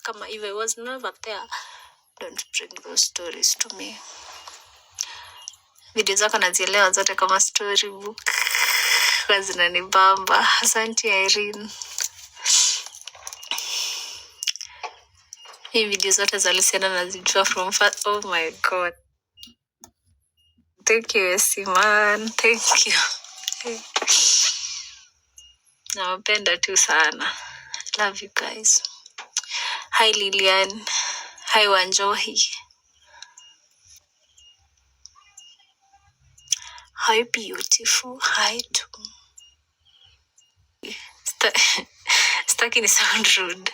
Kama if I was never there, don't bring those stories to me. Video zako nazielewa zote kama storybook, huwa zinanibamba. Asante Irene. Hii video zote za Luciana nazijua from far. Oh my God. Thank you Esiman. Thank you. Nawapenda tu sana. Love you guys. Hi Lilian. Hi Wanjohi. Hi beautiful. Hi too. Sitaki ni sound rude.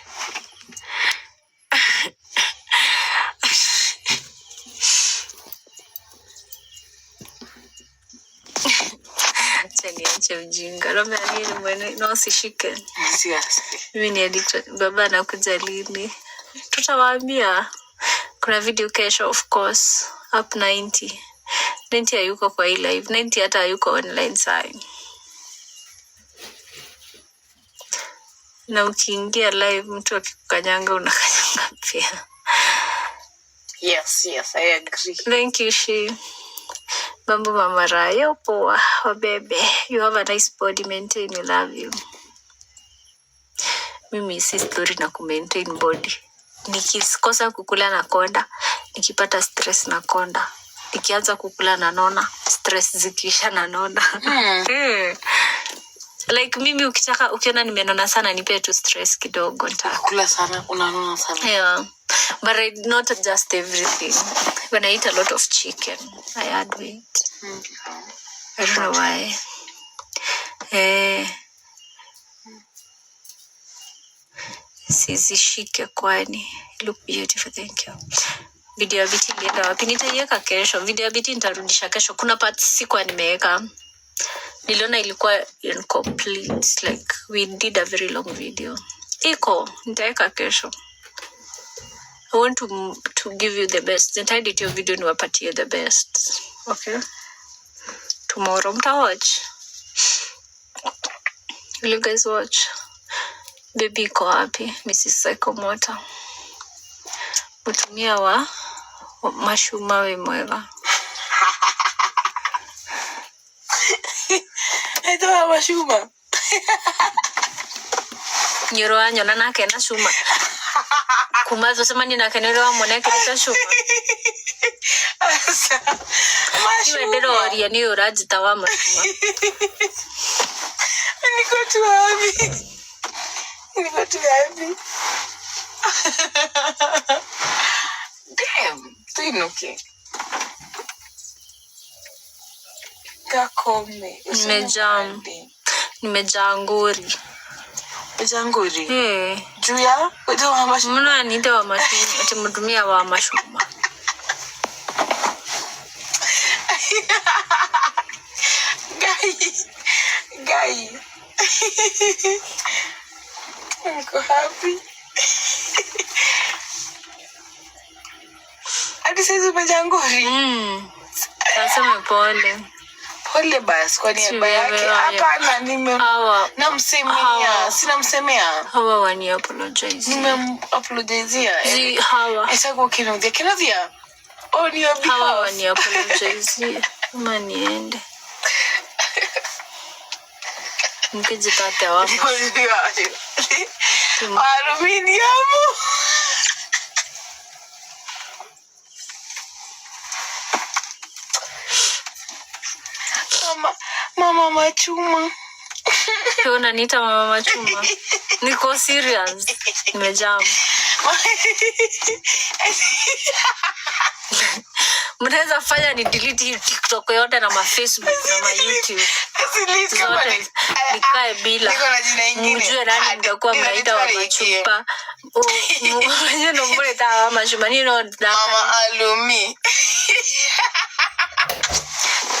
Acha niache ujinga. Roho nini mwene no usishike. Mimi ni addicted. Baba anakuja lini? Tutawaambia. Kuna video kesho of course. Up 90. 90 hayuko kwa hii live. 90 hata hayuko online sai. Na ukiingia live mtu akikukanyanga unakanyanga pia. Yes, yes, I agree. Thank you she. Mambo mama Rayo poa wabebe. You have a nice body maintain we love you. Mimi si story na kumaintain body. Nikikosa kukula na konda, nikipata stress na konda. Nikianza kukula na nona, stress zikiisha na nona. Like mimi ukitaka ukiona nimenona sana nipe tu stress kidogo nita. Kula sana, unanona sana. Yeah. But I not just everything. When I eat a lot of chicken, I add weight. I don't know why. Sizishike kwani. Look beautiful, thank you. Video ya biti ilienda wapi? Nitaiweka kesho. Video ya biti nitarudisha kesho. Kuna parts sikuwa nimeweka. Niliona ilikuwa incomplete. Like we did a very long video. Iko, nitaweka kesho. I want to give you the best. Nitaedit hiyo video niwapatie the best. Okay? Tomorrow mtawatch. Will you guys watch? Baby iko wapi? Mrs. Psychomotor. Mutumia wa mashuma we mwega. Aitoa mashuma. Nyoro wanyona nake na cuma. Kuma tucemanie nake nĩ ũrĩ wamwona ekĩrĩte cuma. Tiwe ndĩroria nĩ ũyũ ũranjĩta wa macuma. Niko tu happy. Niko tu happy. Damn, tuinuke. Gakome. Nimejam. Nimejaa nguri. Nimejaa nguri. Eh. Juu ya uje wa mashuma. Mbona aniite wa mashuma? Ati mtumia wa mashuma. Guy. Guy. Niko happy. Hadi saizi umejaa nguri. Sasa pole. Pole basi kwa niaba yake. Hapana, nime namsemea, sinamsemea. Hawa wani apologize. Nimemapologizia. Zi hawa. Itakuwa Kenodia. Kenodia. On your behalf. Hawa wani apologize. Ama niende. Mkijipata wa Aluminium. Mama, mama machuma. Unaniita mama machuma? Niko serious. Nimejam. Mnaweza fanya ni delete hii TikTok yote na ma Facebook na ma YouTube. Zote nikae bila. Mjue nani mtakuwa mnaita wa machupa. Mwenye ndo mnaita wa machuma. Nino Mama Alumi.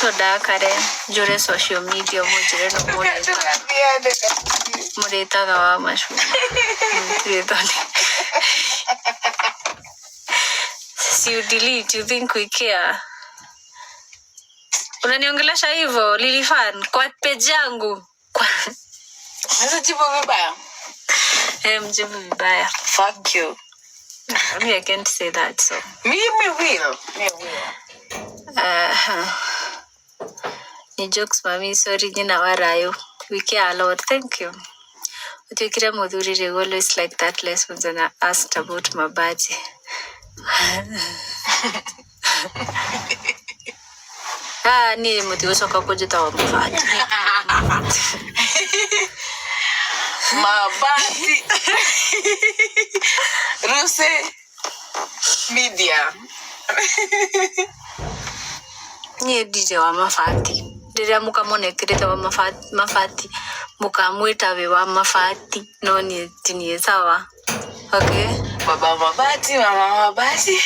No ndakare njure social media munjire no muretaga wa machuma. Si you delete, you think we care? Unaniongelesha hivyo Lilifan kwa page yangu. Kwa Naweza jibu vibaya. Mjibu vibaya. Fuck you. I mean, I can't say that, so. Me will. Me will. Ni jokes mami, sorry nyina wa Rayo. We care a lot. Thank you. Utuikire muthuri rĩu always like that lessons and I asked about mabati. Ah, niĩ mũtigũcoka kũnjĩta wa mabati. Mabati. Ruse Media. Niĩ ndirĩ wa mabati. Rĩrĩa mũkamona ekĩrĩte wa mabati, mabati mũkamwĩta wĩ wa mabati, no niĩ ti niĩ sawa. Okay? Baba mabati, mama mabati.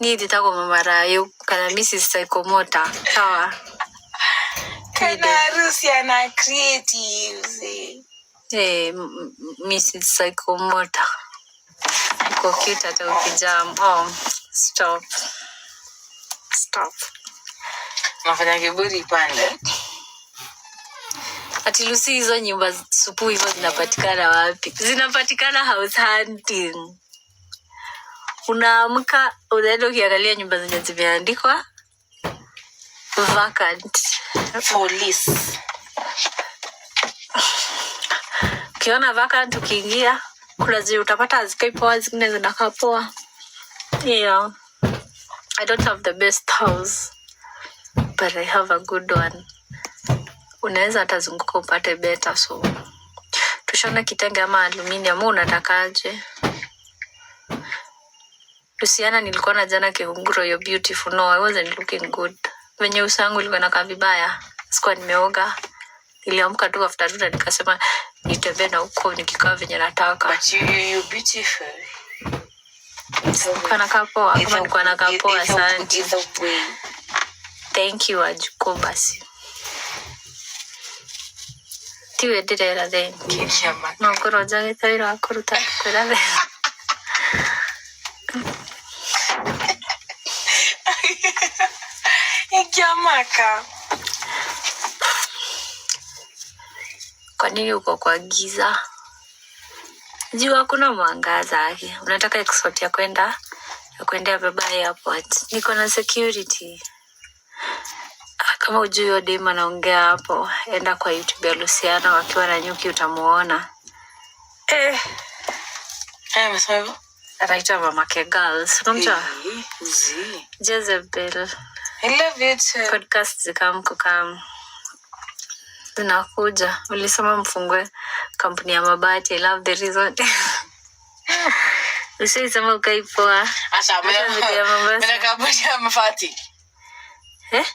Niĩ njĩtagwo Mama Rayo kana Mrs. Psychomotor. Sawa? Kana harusi ana creatives. Eh, Mrs. Psychomotor. Uko cute hata ukijam. Oh, stop. Stop. Nafanya kiburi pande. Ati Lucy, hizo nyumba supu hivyo zinapatikana wapi? Zinapatikana house hunting. Unaamka unaenda ukiangalia nyumba zenye zimeandikwa vacant. Police. Ukiona vacant ukiingia, kuna zenye utapata hazikai poa, zingine zinakaa poa. Yeah. I don't have the best house, but I have a good one. Unaweza hata zunguka upate better, so tushone kitenge ama aluminium, wewe unatakaje? Luciana, nilikuwa na jana kihunguro, you're beautiful. No, I wasn't looking good. Venye uso wangu ulikuwa inakaa vibaya. Sikuwa nimeoga. Niliamka tu after tu na nikasema nitembee na huko nikikaa venye nataka. But you beautiful. Nilikuwa nakaa poa, kama nilikuwa nakaa poa, asante. Either way. Thank you Ajuko basi. Tiwe ndĩrera thank you. Chama. No ngorwo njagĩte wĩra wa kũruta kwĩra thank Ikiamaka. Kwa nini uko kwa giza? Juu hakuna mwangaza ake. Unataka escort ya kwenda ya kwendea baba airport. Niko na security. Ah, kama ujui huyo dem anaongea hapo, enda kwa YouTube ya Luciana wakiwa na nyuki utamuona. Eh, Eh, amesema hivyo? anaitwa Mamake Girls. Unamjua? Eh, zi. Jezebel. I love you too. Podcast zikam kukam zinakuja. Ulisema mfungue kampuni ya mabati. I love the reason. Ushaisema ukai poa. Asha, Hata video ya Mombasa. mimi kampuni ya mabati. Eh?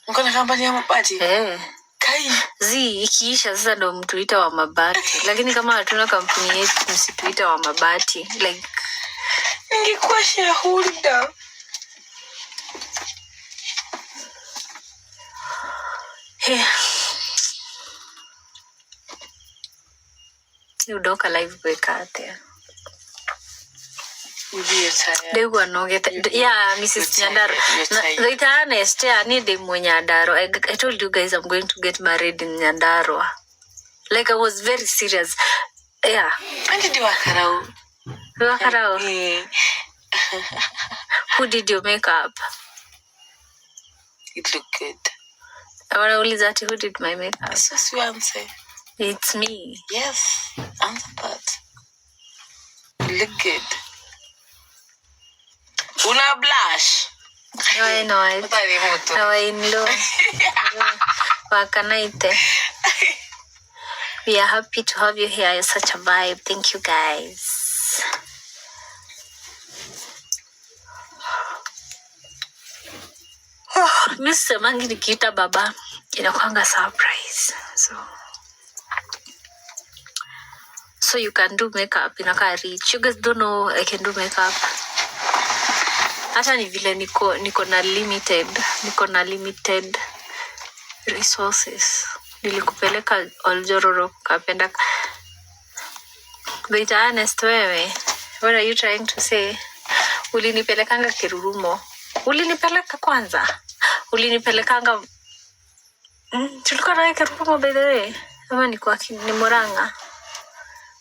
Mko na kampuni ya mabati? Eh. Kai. Zi ikiisha sasa ndo mtuita wa mabati, lakini kama hatuna kampuni yetu msituita wa mabati like Ningekuwa shareholder. Hey. Udoka live gwĩka atĩa? You're tired. Ndĩgua nogete. Yeah, Mrs. You're Nyandarua. tired. You're tired. The honest, yeah, niĩ ndĩ Mũnyandarua. I told you guys I'm going to get married in Nyandarua. Like I was very serious. Yeah. Andi ndi wakarau. Wakarau. Eh, Who did your makeup? it looked good. Wanauliza ati who did my makeup? So you answer. It's me. Yes, answer that. You look good. Una blush. Why not? Utari mutu. Our in-law. Wakanaite. We are happy to have you here. You're such a vibe. Thank you guys. Oh, mi sisemangi nikiita baba inakwanga surprise. So you can do makeup inakaa rich. You guys don't know I can do makeup. Hata ni vile niko na limited resources. Nilikupeleka Oljororo ukapenda. Be honest wewe. What are you trying to say? Ulinipelekanga Kirurumo. Ulinipeleka kwanza. Ulinipelekanga tulikuwa nawe Kirurumo by the way. Ama ni kwa ni Murang'a.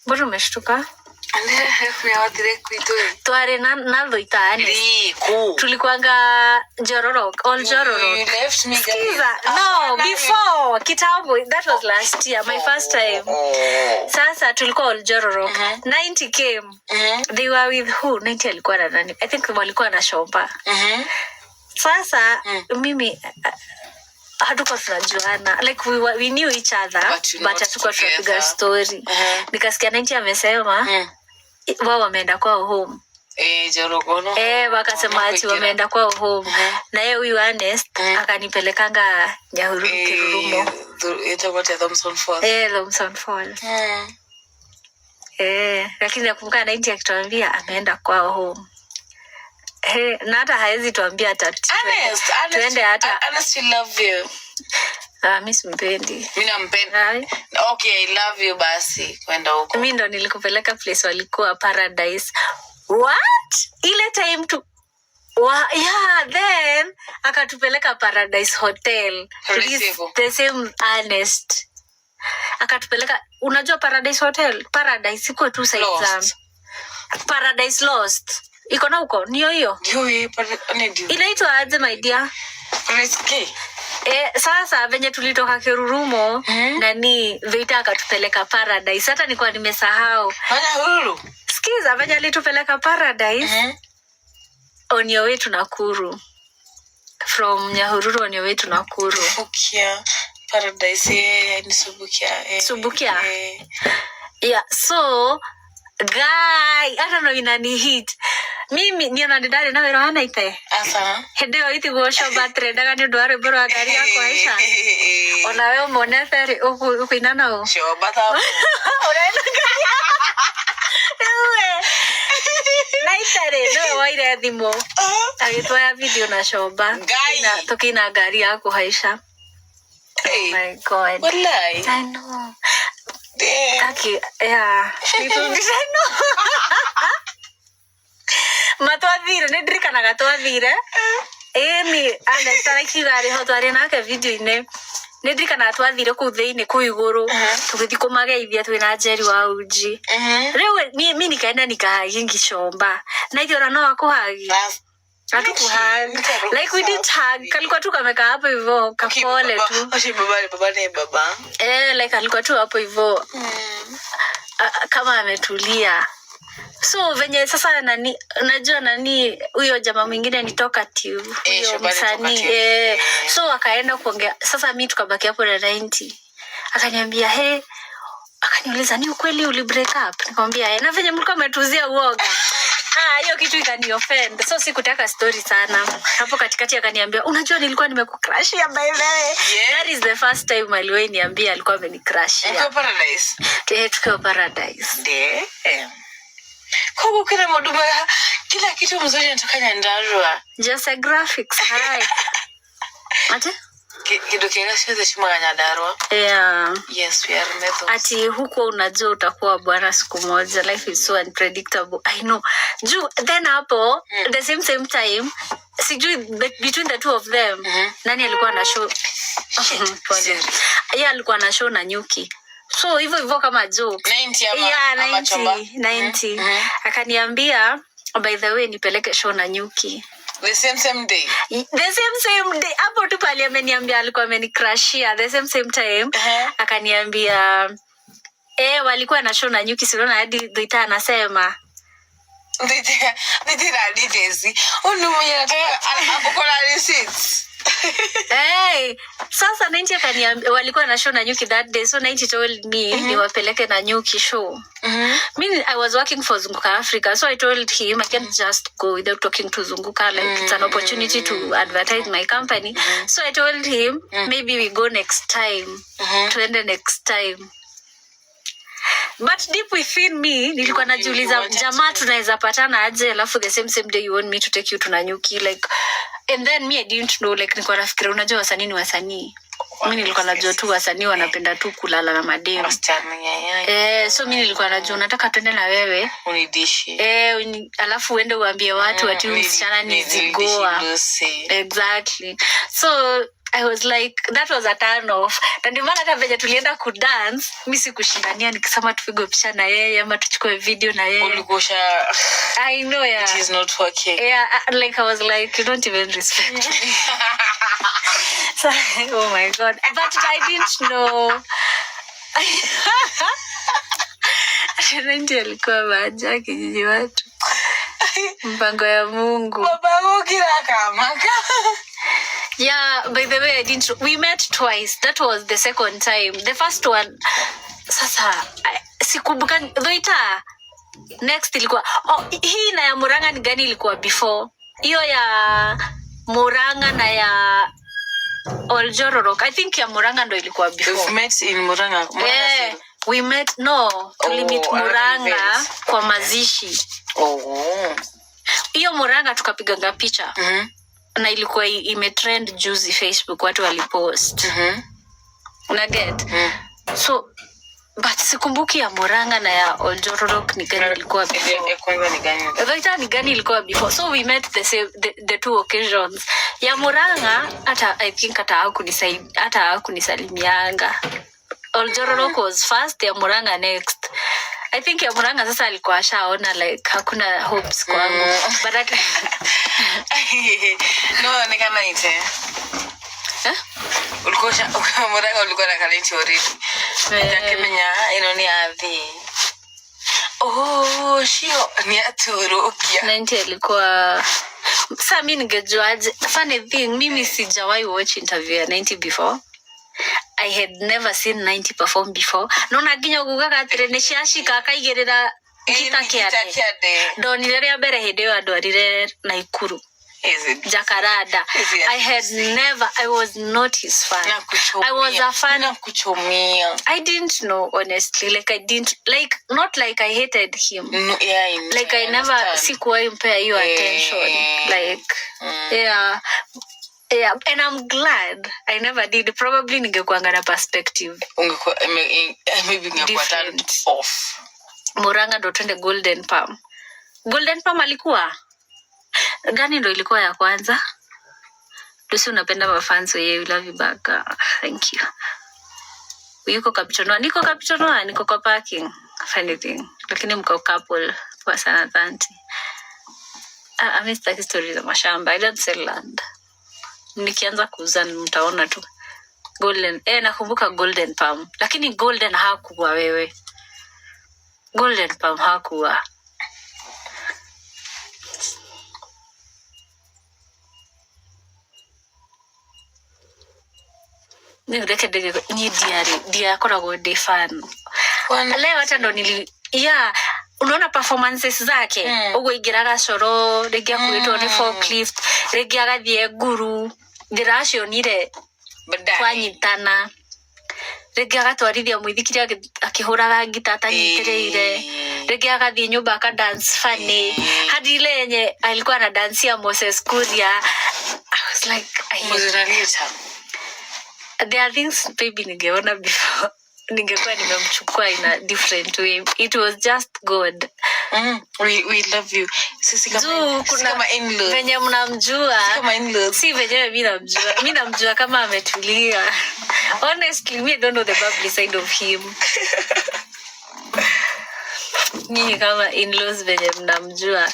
Mbona umeshtuka? Wathire kwitũ. Twari na Thuita Ernest. Riku. Tulikuanga Njororok, all Njororok. You left me, guys. Skiza, no, before kitambo, that was last year, my first time. Oh. Sasa tulikuwa Oljororok. 90 came. They were with who? 90 alikuwa na nani? I think walikuwa na Shomba. Sasa mimi hatukuwa tunajuana, like we knew each other, But you but not hatukuwa tunapiga together. story. Nikasikia 90 amesema wao wameenda kwao home. Eh, Jorogono. Eh, wakasema ati wameenda kwao home. Na yeye huyu Ernest akanipelekanga Nyahururu, Kirurumo. Itakuwa Thompson Falls. Eh, Thompson Falls. Eh, lakini nakumbuka 90 akituambia ameenda kwao home. Eh, na hata haezi tuambia hata Ernest, Ernest, tuende hata. Ernest, we love you. Ah, mi simpendi. Mimi nampenda. Ai, Okay, I love you basi. Kwenda huko. Mi ndo nilikupeleka place walikuwa Paradise. What? Ile time tu yeah, then akatupeleka Paradise Hotel. Paradise This, iko? the same Ernest. Akatupeleka, unajua Paradise Hotel? Paradise iko tu side za Lost. Paradise Lost. Iko na huko, niyo hiyo. Ndio hii ndio. Inaitwa aje, my dear? Paradise K. Eh, sasa venye tulitoka Kirurumo, nani Veita akatupeleka Paradise. Hata nilikuwa nimesahau. Fanya huru. Sikiza venye alitupeleka Paradise, on your way to Nakuru. From Nyahururu on your way to Nakuru. Subukia. Paradise ni Subukia. Subukia? Eh. Yeah, so guy, hata no inani hit. Mimi niona ndari na wero hana ite. Asa. Hĩndĩ ĩyo itigwo coba trendaga nĩ ũndũ wa rwĩmbo rwa ngari ya kũhaica. Ona we ũmone ferĩ ũkũina nao. Shoba tha. Ũraina ngari rĩu we. Naita rĩ, nĩwe woire thimũ agĩtwoya video na Shomba. Ngai. Tũkĩina ngari ya kũhaica. Hey. My God. Wallahi. I know. Damn. Aki, yeah. Nĩtũngĩcano. Ma twathire, nĩ ndirikanaga twathire. Ĩni, Ernest arakiuga arĩ ho twarĩ nake video-inĩ. Nĩ ndirikanaga twathire kũu thĩinĩ kũu igũrũ, tũgĩthiĩ kũmageithia twĩna Njeri wa Uji. Rĩu mi nikaenda nikahagi ngicomba. Na ithe ona no akũhagi. That's Hatukuhug. Like we didn't hug. Kalikuwa tu kamekaa hapo hivyo, kapole tu. Okay, baba baba ni baba. Eh, like alikuwa tu hapo hivyo kama ametulia. So venye sasa nani, unajua nani huyo jamaa mwingine ni talkative, Eh, huyo Shobani msanii, talkative. eh, so akaenda kuongea. Sasa mi tukabaki hapo na 90, akaniambia he, akaniuliza, "Ni ukweli uli break up?" Nikamwambia, "Eh, na venye mlikuwa mmetuzia uoga." Ah, hiyo kitu ikani offend, so sikutaka story sana hapo katikati. Akaniambia, "Unajua nilikuwa nimekucrushia, by the way." That is the first time aliwahi niambia alikuwa amenicrushia. Ukiwa Paradise. Eh, tukiwa Paradise. Damn. Koguo kila mũndũ mwega, kila kitu mzuri natoka Nyandarua. Just a graphics, hi. Ate? Kĩndũ kĩega ciothe ciumaga Nyandarua. Yeah. Yes, we are methods. Ati hukuwa unajua utakuwa bwana siku moja. Life is so unpredictable. I know. Juu then hapo the same same time, sijui between the two of them nani alikuwa na show. Pole. Sorry. Yeye alikuwa na show na Nyuki, so hivyo hivyo kama joke. 90 ama, Yeah, ama 90, Chomba? 90. Akaniambia, "By the way, nipeleke show na Nyuki." The same same day. The same same day, hapo tu pali ameniambia alikuwa amenicrushia, the same same time akaniambia, eh, walikuwa na show na Nyuki. Siona hadi Dhita anasema. Nditira details. Unu mwenye anataka uko na receipts. Hey, sasa 90 akaniambia walikuwa na show na Nyuki that day, so 90 told me niwapeleke na Nyuki show. Me, I was working for Zunguka Africa, so I told him I can't just go without talking to Zunguka. Like, it's an opportunity to advertise my company. So I told him maybe we go next time. Tuende next time. But deep within me nilikuwa You najiuliza, wanted jamaa, to- tunaweza patana aje alafu the same same day you want me to take you to Nanyuki? Like, and then me, I didn't know, like nilikuwa nafikiria, unajua wasanii ni wasanii. Mi nilikuwa najua tu wasanii wanapenda tu kulala na mademu. Wasichana nyanya. Eh, so mi nilikuwa najua unataka tuende na wewe Unidishi. eh, alafu uende uambie watu ati huyu msichana ni zigoa. Lucy. Exactly. So I was like, that was a turn off. Na ndio maana hata venye tulienda kudance, mi sikushindania nikisema tupigwe picha na yeye ama tuchukue video na yeye. Ulikuwa usha I know, yeah. It is not working. Yeah, like I was like, you don't even respect me. So, oh my God. But I didn't know. 90 alikuwa maja kijiji watu. Mpango ya Mungu. Babangu kila kamaka. Yeah, by the way, I didn't. We met twice. That was the second time. The first one, sasa sikumbuka Dhoita. Next ilikuwa, oh, hii na ya Murang'a ni gani ilikuwa before? Hiyo ya Murang'a na ya Oljororok. I think ya Murang'a ndo ilikuwa before. We've met in Murang'a. Murang'a Yeah, Sale. We met, no, tulimeet Oh, another Murang'a event. Kwa mazishi. Oh. Hiyo Murang'a tukapiganga picha na ilikuwa imetrend juzi Facebook, watu walipost. Una get? Mm. So but sikumbuki ya Murang'a na ya Oljororok ni gani ilikuwa before. Ya kwanza ni gani? Dhoita ni gani ilikuwa before? So we met the same, the two occasions. Ya Murang'a hata I think hata hakunisalimianga. Oljororok was first, ya Murang'a next. I think ya Murang'a sasa alikuwa ashaona like hakuna hopes kwangu. But at, No, ni kama ite. Eh? Ulikuwa Murang'a ulikuwa na kalenti already. Eh. Ndakimenya ino ni athi. Oh, shio ni aturukia. 90 alikuwa, sa mi ningejuaje? Funny thing, mimi sijawahi watch interview ya 90 before. I had never seen 90 perform before. Nona nginya gugaga atĩrĩ nĩ ciacika akaigĩrĩra gita kĩande. Kiande. Ndonire rĩa mbere hĩndĩ ĩyo andwarire Naikuru Jacaranda. Is it? I had never, I was not his fan. Nakuchomia. I was a fan. Nakuchomia. I didn't know, honestly. Like, I didn't like, not like I hated him. No, yeah, I know, Like, I never understand. sikuwahi mpea hiyo attention. Like, yeah, and I'm glad I never did. Probably ningekuanga na perspective Ungekuwa maybe ungekuwa turned different. Off. Murang'a ndo twende Golden Palm. Golden Palm alikuwa gani ndo ilikuwa ya kwanza? Lucy, unapenda mafans wenyewe, we love you back. Ah, thank you. Yuko Kapchonoa, niko Kapchonoa, niko kwa parking. Funny thing. Lakini mko couple. Poa sana, asante. Ah, ah, sitaki story za mashamba. I don't sell land. Nikianza kuuza mtaona tu. Golden. Eh, nakumbuka Golden Palm. Lakini Golden hakuwa wewe. Golden Palm hakuwa. Ni reke ndege ni diari ndiakoragwo ndi fan. Wana- Leo hata ndo nili, yeah, unaona performances zake uguo ingĩraga coro rĩngĩ akuĩtwo nĩ forklift, rĩngĩ agathiĩ nguru ndĩracionire. Baadaye. Twanyitana rĩngĩ agatwarithia mũithikiri akĩhũraga ngita atanyitĩrĩire. Rĩngĩ agathiĩ nyũmba aka dance funny, hadi ile yenye alikuwa na dansia Moses Kuria, I was like, I Mzinaleta. There are things maybe ningeona before ningekuwa nimemchukua in a different way. It was just God. We love you. Sisi kama Juu sisi kuna kama in-laws. Venye mnamjua Sisi kama in-laws. Si venyewe mi namjua, mi namjua kama ametulia. Honestly, me, I don't know the bubbly side of him. Nyinyi kama in-laws venye mnamjua.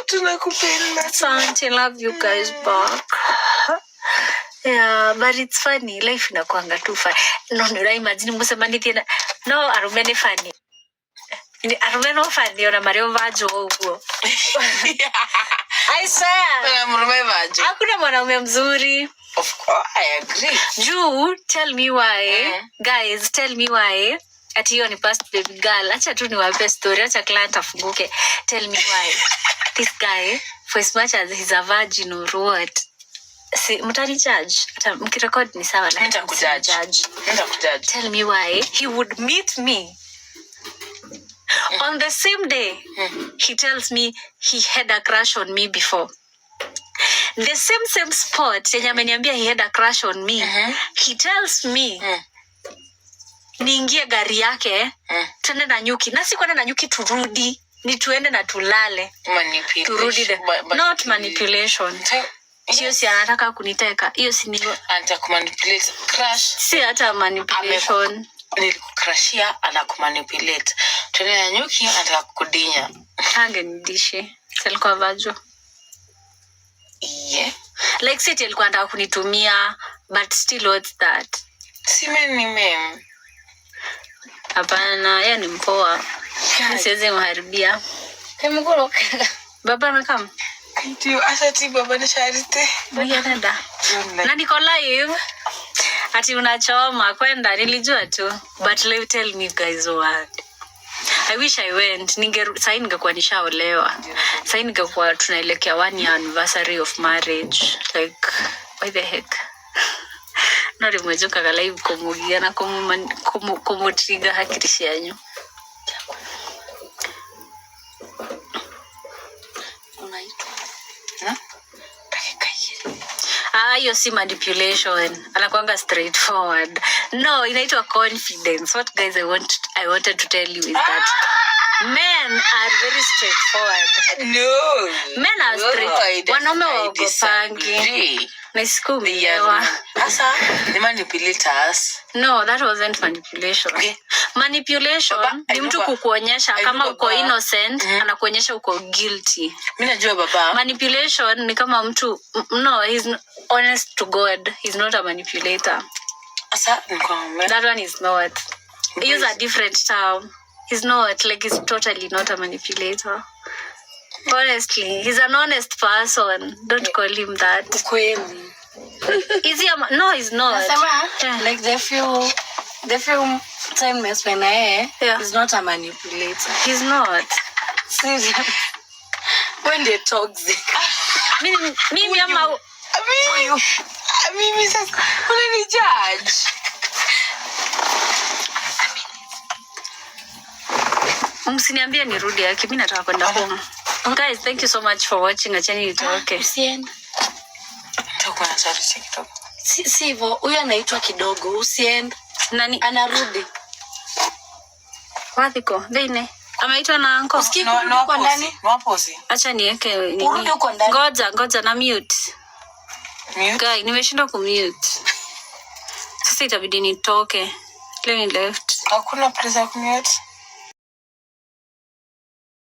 Tunakupenda. Asante, love you guys back. Yeah, but it's funny. Life inakuanga tu funny. No, no, imagine mucemanĩtie na no arume nĩ funny. Ni arume no funny ona marĩ o vanjo ũguo. I swear. Kuna mrume vajo. Hakuna mwanaume mzuri. Of course, I agree. Juu, tell me why. Guys, tell me why. Ati hiyo ni past baby girl. Acha tu niwape story, acha client afunguke. Tell me why. This guy, for as much as he's a virgin or what, si mtani judge. Hata mkirecord ni sawa, lakini Nitakujudge. msijudge. Nitakujudge. Tell me why he would meet me on the same day. He tells me he had a crush on me before. The same same spot yenye ameniambia he had a crush on me, he tells me niingie gari yake twende Nanyuki, na si kwenda Nanyuki turudi, ni tuende na tulale Manipulation. turudi the, not manipulation. Hiyo si anataka kuniteka. Hiyo si ni Anataka kumanipulate crush. Si hata manipulation. Nilikucrushia, anakumanipulate. Twende na nyuki, anataka kukudinya. Angenidishe. Si alikuwa vajo. Yeah. Like si ati alikuwa anataka kunitumia, but still, what's that? Si men ni men. Hapana, yeye ni mpoa. Mi siwezi mharibia. Baba amekam. Ndio, acha baba na Charity. Nenda. Na niko live. Ati unachoma kwenda, nilijua tu. But let tell me guys what. I wish I went. Ninge sahi ningekuwa nishaolewa. Sahi ningekuwa tunaelekea one year anniversary of marriage. Like, why the heck? No rimwe njukaga live kumugia na kumutriga hakiri cianyu. Unaitwa. Na? Dakika igĩrĩ. Ah, hiyo si manipulation. Anakuanga straightforward. No, inaitwa confidence. What guys I wanted to tell you is that men are very straightforward. No. Men are No, straight. Wanaume I waogopangi. disagree. Na They are sikuumeelewa. Sasa ni manipulators. No, that wasn't manipulation. Okay. Manipulation Baba, ni mtu kukuonyesha I kama know uko baba. innocent, anakuonyesha uko guilty. Mi najua baba. Manipulation ni kama mtu, no, he's honest to God. He's not a manipulator. Sasa nikwambia. That one is not. Use a different term. He's not, like, he's totally not a manipulator. Honestly, he's an honest person. Don't call him that. Kweli. Is he a no, he's not. Nasema Yeah. like the few time nimespend na yeye is not a manipulator. He's not. Serious. When they toxic. Mimi ama Mimi sasa unani judge. Msiniambie nirudi yake. Mi nataka kwenda home. Guys, thank you so much for watching. Acheni nitoke. Usiende. Nitakuwa na Charity kidogo. Si hivyo, huyu anaitwa kidogo, usiende. Nani? Anarudi. Wathiko, Veine. Ameitwa na anko. Usikii No, kurudi no kwa waposi. ndani? No waposi. Acha niweke nini. Urudi huko ndani. Ngoja, ngoja na mute. Mute. Guy, nimeshindwa kumute. Sasa itabidi nitoke. Let me left. Hakuna place ya kumute.